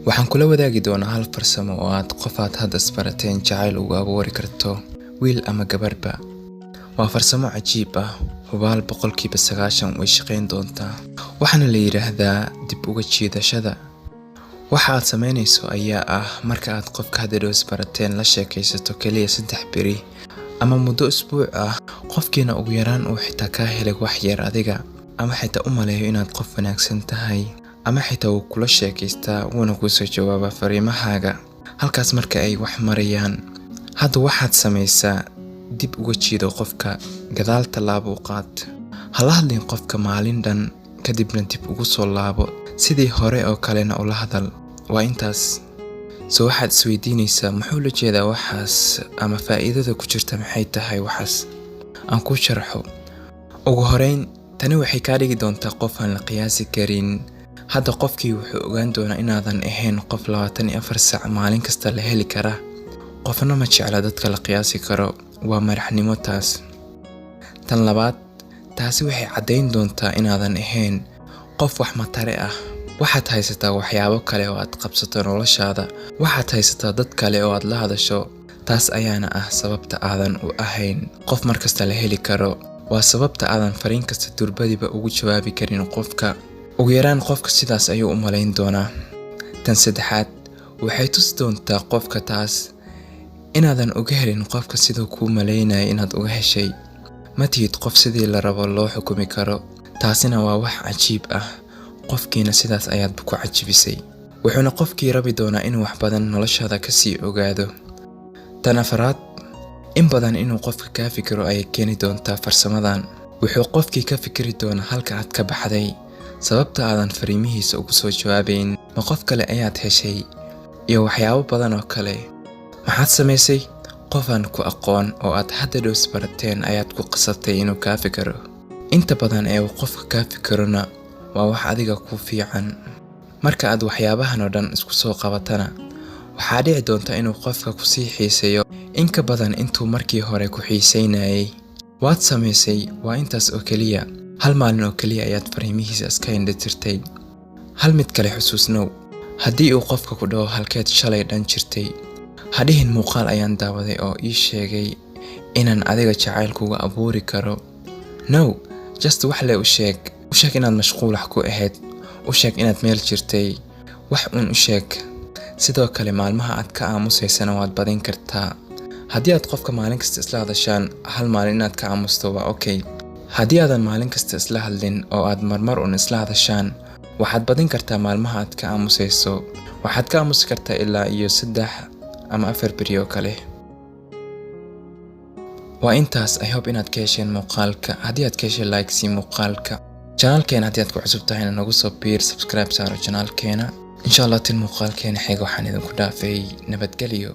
Waxaan kula wadaagi doonaa hal farsamo oo aad qof aad hadda isbarateen jacayl ugu abuuri karto, wiil ama gabarba. Waa farsamo cajiib ah, hubaal 90% way shaqayn doontaa. Waxaana la yidhaahdaa dib uga jiidashada. Waxa aad samaynayso ayaa ah marka aad qofka hadda dhow isbarateen la sheekaysato kaliya 3 beri ama muddo usbuuc ah, qofkiina ugu yaraan uu xitaa kaa helay wax yar adiga, ama xitaa u maleeyo inaad qof wanaagsan tahay, ama xitaa wuu kula sheekaystaa, wuuna kuu soo jawaabaa fariimahaaga. Halkaas marka ay wax marayaan, hadda waxaad samaysaa: dib uga jiido qofka, gadaal tallaabo u qaad. Ha la hadlin qofka maalin dhan, kadibna dib ugu soo laabo, sidii hore oo kalena ula hadal. Waa intaas. So waxaad isweydiinaysaa, muxuu la jeedaa waxaas, ama faa'iidada ku jirta maxay tahay waxaas? Aan kuu sharxo. Ugu horeyn, tani waxay kaa dhigi doontaa qof aan la qiyaasi karin. Hadda qofkii wuxuu ogaan doonaa inaadan ahayn qof 24 saac maalin kasta la heli kara. Qofna ma jecla dadka la qiyaasi karo, waa madaxnimo taas. Tan labaad, taasi waxay caddayn doontaa inaadan ahayn qof wax matare ah. Waxaad haysataa waxyaabo kale oo aad qabsato noloshaada. Waxaad haysataa dad kale oo aad la hadasho. Taas ayaana ah sababta aadan u ahayn qof markasta la heli karo. Waa sababta aadan fariin kasta durbadiiba ugu jawaabi karin qofka. Ugu yaraan qofka sidaas ayuu u malayn doonaa. Tan saddexaad, waxay tusi doontaa qofka taas inaadan uga helin qofka siduu kuu malaynaya inaad uga heshay. Ma tihid qof sidii la rabo loo xukumi karo. Taasina waa wax cajiib ah. Qofkiina sidaas ayaadba ku cajibisay. Wuxuuna qofkii rabi doonaa inuu wax badan noloshaada ka sii ogaado. Tan afaraad, in badan inuu qofka kaa fikiro ayay keeni doontaa farsamadan. Wuxuu qofkii ka fikiri doonaa halka aad ka baxday, sababta aadan fariimihiisa ugu soo jawaabayn, ma qof kale ayaad heshay, iyo waxyaabo badan oo kale. Maxaad samaysay? Qof aan ku aqoon oo aad hadda dhow isbarateen ayaad ku qasabtay inuu kaa fikiro. Inta badan ee uu qofka kaa fikirona waa wax adiga ku fiican. Marka aad waxyaabahan oo dhan isku soo qabatana, waxaa dhici doonta inuu qofka kusii xiiseeyo in ka badan intuu markii hore ku xiiseynayay. Waad samaysay, waa intaas oo keliya. Hal maalin oo keliya ayaad fariimihiisa iska indhatirtay. Hal mid kale xusuusnow: haddii uu qofka ku dhaho, "Halkeed shalay dhan jirtay?" ha dhihin, "Muuqaal ayaan daawaday oo ii sheegay inaan adiga jacayl kuga abuuri karo." No, just wax le u sheeg. U sheeg inaad mashquul wax ku ahayd, u sheeg inaad meel jirtay, wax uun u sheeg. Sidoo kale, maalmaha aad ka aamusaysana waad badin kartaa. Haddii aad qofka maalin kasta isla hadashaan, hal maalin inaad ka aamusto waa okay. Haddii aadan maalin kasta isla hadlin oo aad marmar un isla hadashaan, waxaad badin kartaa maalmaha aad ka aamusayso. Waxaad ka aamusi kartaa ilaa iyo 3 ama 4 beri oo kale. Waa intaas. I hope inaad ka hesheen muuqaalka. Haddii aad ka heshay, like sii muuqaalka. Channelkeena haddii aad ku cusub tahayna, nagu soo biir, subscribe saaro channelkeena. Insha Allah, tin muuqaalkeena xiga waxaan idinku dhaafay nabadgelyo.